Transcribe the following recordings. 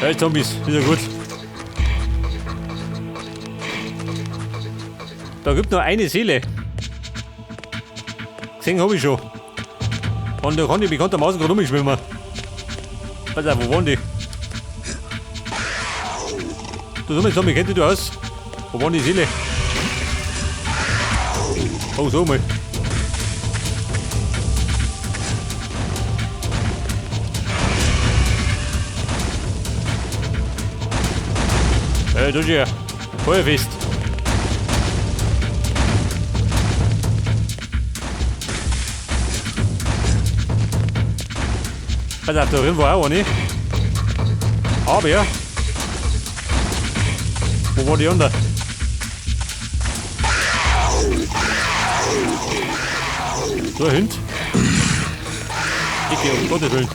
Hey Zombies, ist ja gut. Da gibt nur eine Seele. Gesehen habe ich schon. Und da kann ich bekanntermaßen gerade rumschwimmen. Pass auf, wo waren die? Du dummer Zombie, kennt dich du aus? Wo waren die Seele? Oh, so mal. Hey, du hier. Feuerfest. Pass auf, da drin war auch eine. Aber ja. Wo war die andere? So ein Hund. Dicke, um Gottes Willen.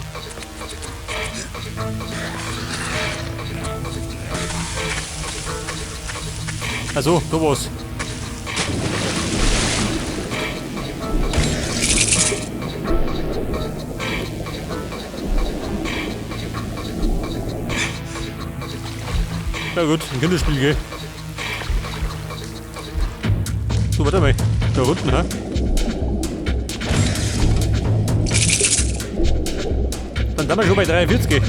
Also, da war's. Na gut, ein Kinderspiel, gell? So, warte mal. Da unten, hä? Dann sind wir schon bei 43.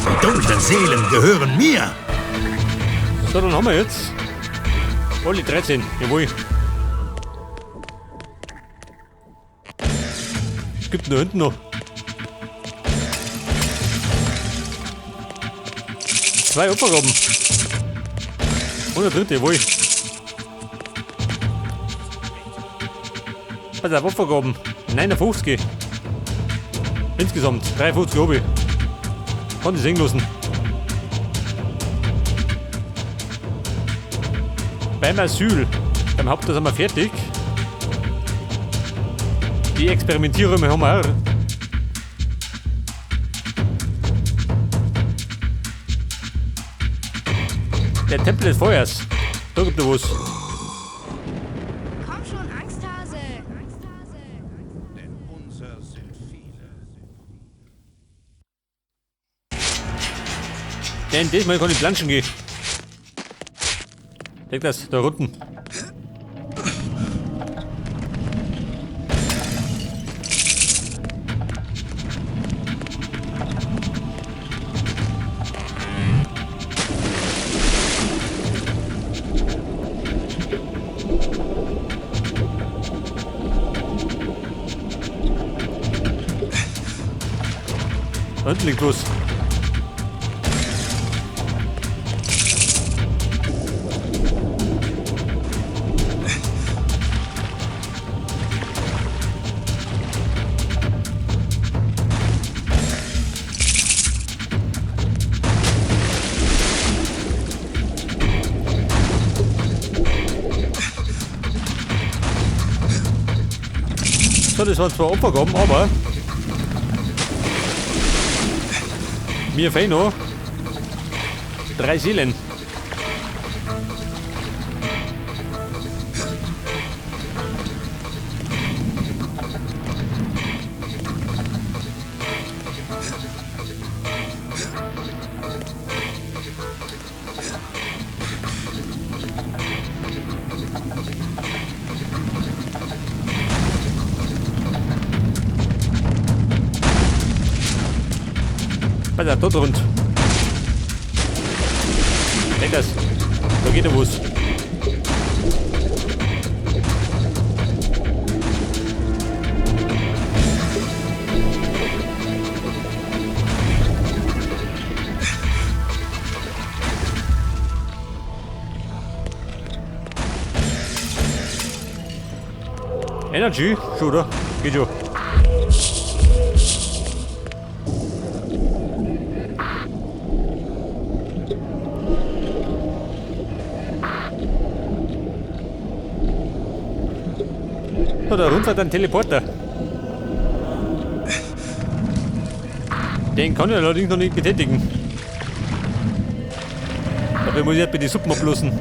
Die dunklen Seelen gehören mir. So, dann haben wir jetzt alle 13, jawohl. Es gibt da hinten noch zwei Opfergaben. Und der dritte, jawohl. Also Opfergaben. 59. Insgesamt 53 habe ich. Kann ich sehen lassen. Beim Asyl, beim Haupthaus sind wir fertig. Die Experimentierräume haben wir auch. Der Tempel des Feuers. Da gibt es was. Komm schon, Angsthase. Denn unser sind viele. Denn diesmal kann ich planschen gehen. Denk das, da unten. Da hinten liegt was. So, das waren zwar Opfergaben, aber mir fehlen noch 3 Seelen. Pass auf, da drunter. Denk das. Da geht der Bus. Energy? Schon, oder? Geht schon. So, da runter hat ein Teleporter. Den kann ich allerdings noch nicht betätigen. Dafür muss ich halt bei die Suppen ablassen.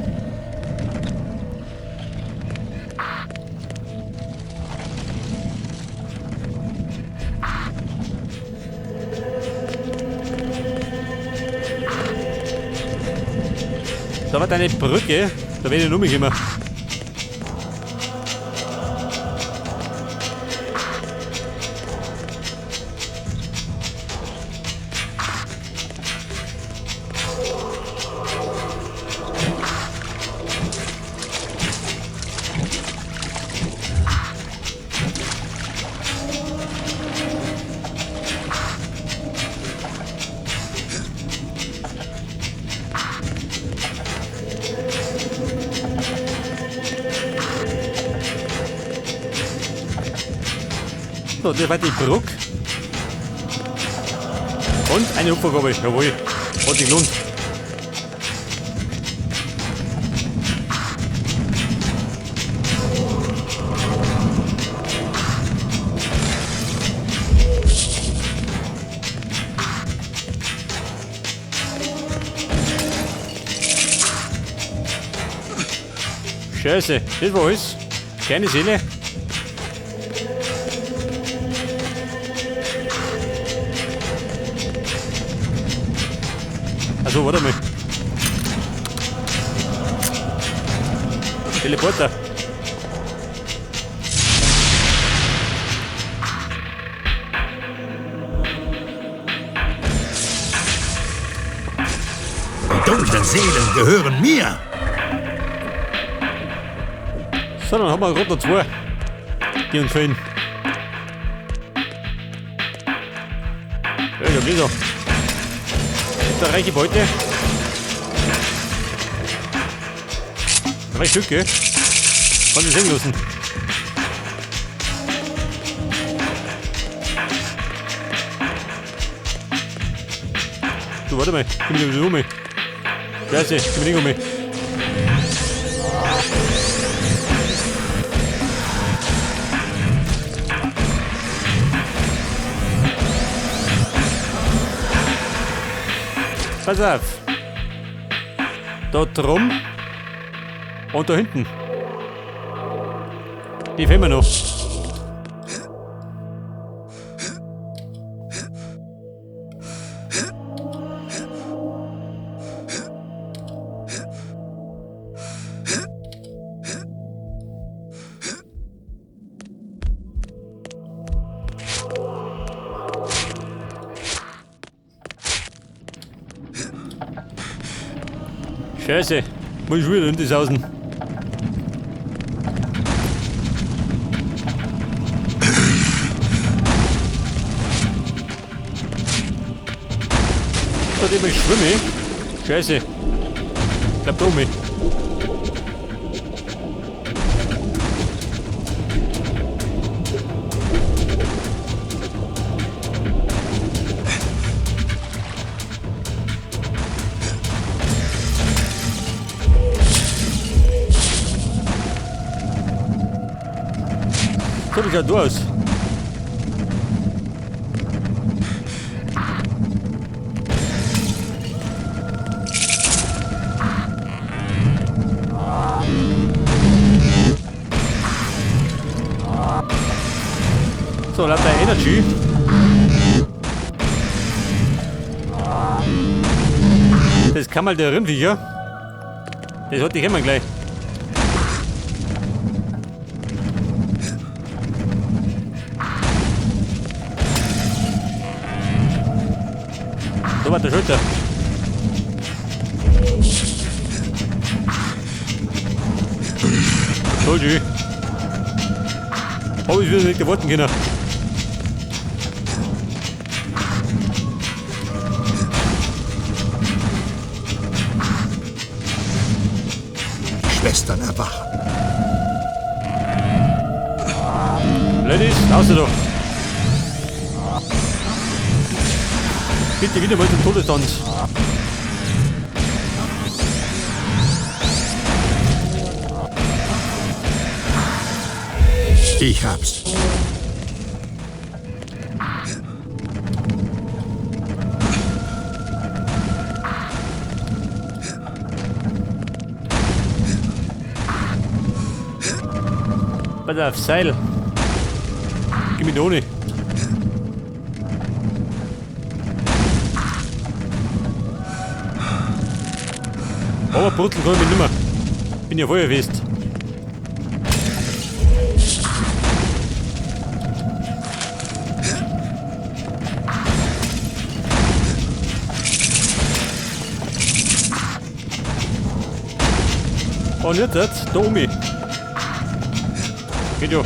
Da war eine Brücke, da werde ich nur mich immer. So, das war die Brücke. Und eine Opfergabe, jawohl. Hat sich gelohnt. Scheiße, das war alles. Keine Seele. Also, warte mal. Teleporter. Die dunklen Seelen gehören mir. So, dann haben wir gerade noch zwei, die uns fehlen. Ja, ich hab wieder. Da reiche Beute. 3 Stücke. Kann ich sehen lassen. Du, warte mal. Komm ich wieder um. Scheiße, komm ich nicht um. Pass auf. Da drum und da hinten. Die fehlen mir noch. Scheiße, muss ich wieder in die Sausen. Seitdem ich schwimme. Scheiße. Bleib da oben. So, wie schaut du aus? So, lauter Energy. Das kann mal der Rindviecher. Das hatte ich immer gleich. So war der Schulter. Entschuldigung. Hab ich wieder nicht geworten können. Schwestern erwachen. Ladies, raus da. Bitte wieder mal zum Todestanz. Ich hab's. Pass auf, Seil. Gib mir ohne. Aber brutzeln kann ich mich nimmer. Bin ja feuerfest. Und jetzt, da um mich. Geht ja.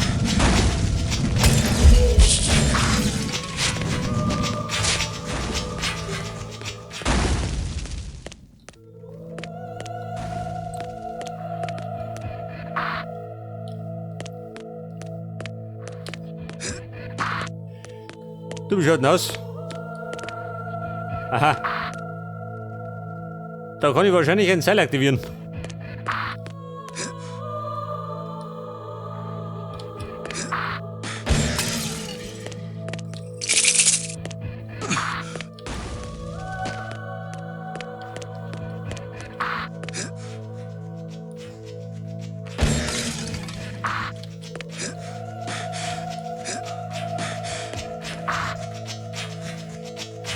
Du, wie schaut denn aus? Aha. Da kann ich wahrscheinlich ein Seil aktivieren.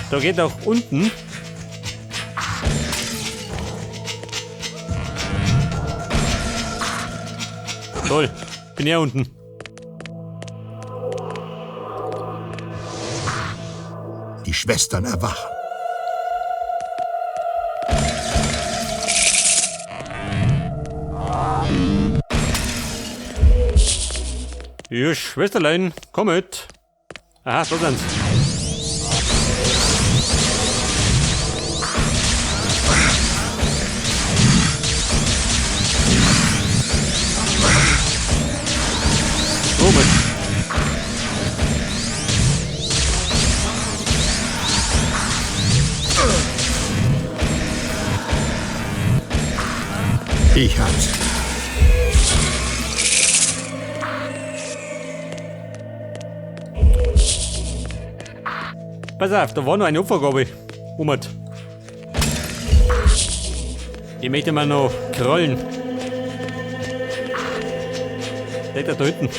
Da geht auch unten. Toll, bin ja unten. Die Schwestern erwachen. Ja, Schwesterlein, komm mit. Aha, da sind's. Moment. Ich hab's. Pass auf, da war noch eine Opfergabe. Moment. Ich möchte mal noch krallen. Der da hinten.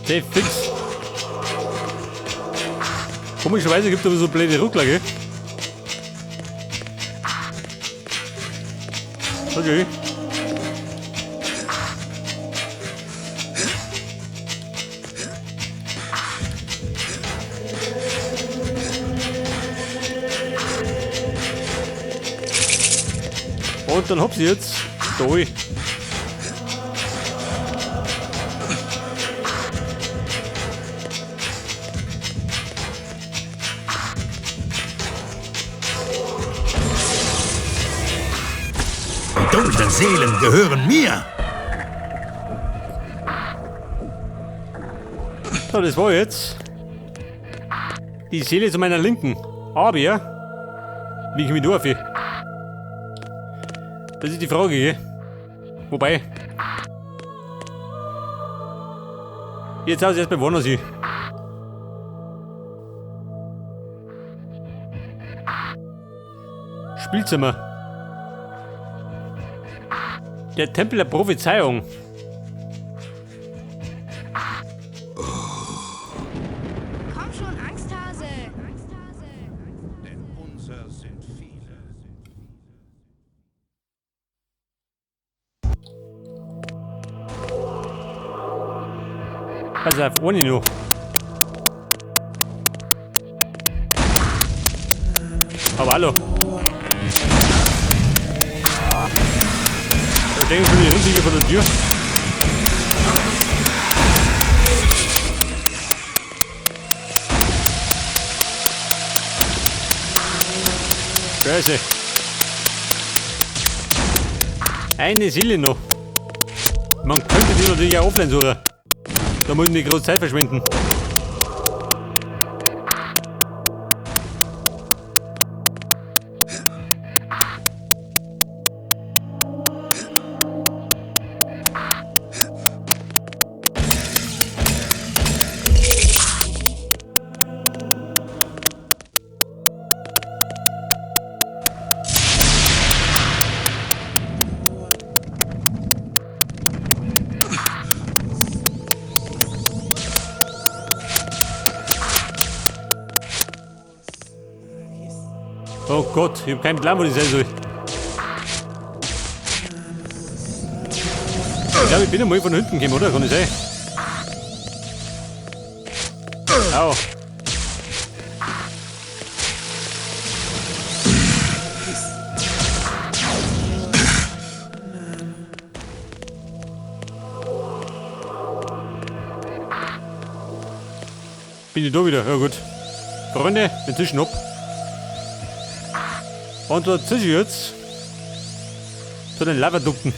Der fix. Komischerweise gibt es aber so blöde Ruckler, gell? Okay. Und dann hab sie jetzt. Da. Die dunklen Seelen gehören mir. So, das war jetzt die Seele zu meiner Linken. Aber, wie ich mich da auf? Das ist die Frage, gell? Wobei. Jetzt aus erstmal woanders hin. Spielzimmer. Der Tempel der Prophezeiung. Komm schon, Angsthase. Denn unser sind viele. Pass auf, ohne noch. Aber hallo. Da stehen schon die Rindviecher vor der Tür. Scheiße. Eine Seele noch. Man könnte die natürlich auch offline suchen. Da muss ich nicht groß Zeit verschwenden. Oh Gott, ich hab keinen Plan, wo ich sein soll. Ich glaube, ich bin einmal von hinten gekommen, oder? Kann ich sein? Au. Bin ich da wieder? Ja gut. Freunde, wir zischen ab. Und da zische ich jetzt zu den Lavaducken.